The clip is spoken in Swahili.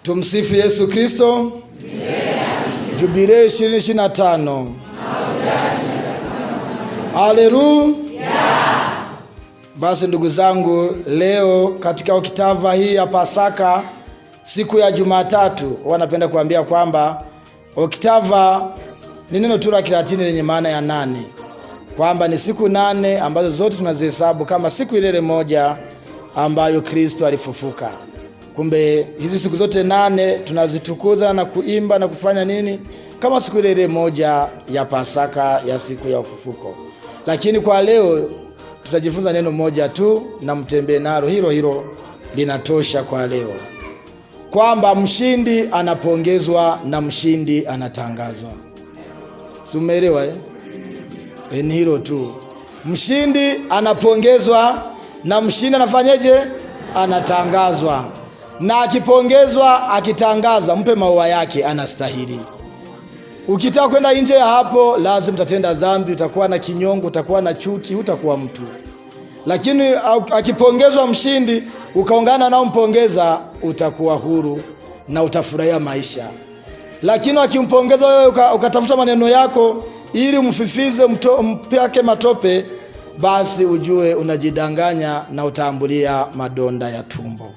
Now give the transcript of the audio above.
Tumsifu Yesu Kristo. Jubilei 2025. Haleluya. Basi ndugu zangu, leo katika oktava hii ya Pasaka siku ya Jumatatu, wanapenda kuambia kwamba oktava ni neno tu la Kilatini lenye maana ya nane, kwamba ni siku nane ambazo zote tunazihesabu kama siku ile moja ambayo Kristo alifufuka. Kumbe hizi siku zote nane tunazitukuza na kuimba na kufanya nini kama siku ile ile moja ya Pasaka ya siku ya ufufuko. Lakini kwa leo tutajifunza neno moja tu na mtembee nalo hilo hilo linatosha kwa leo, kwamba mshindi anapongezwa na mshindi anatangazwa. Si umeelewa eh? Ni hilo tu, mshindi anapongezwa na mshindi anafanyeje? Anatangazwa. Na akipongezwa, akitangaza, mpe maua yake, anastahili. Ukitaka kwenda nje ya hapo, lazima utatenda dhambi, utakuwa na kinyongo, utakuwa na chuki, utakuwa mtu. Lakini akipongezwa mshindi, ukaungana nao mpongeza, utakuwa huru na utafurahia maisha. Lakini akimpongeza wewe ukatafuta maneno yako ili umfifize, mpake matope, basi ujue unajidanganya na utaambulia madonda ya tumbo.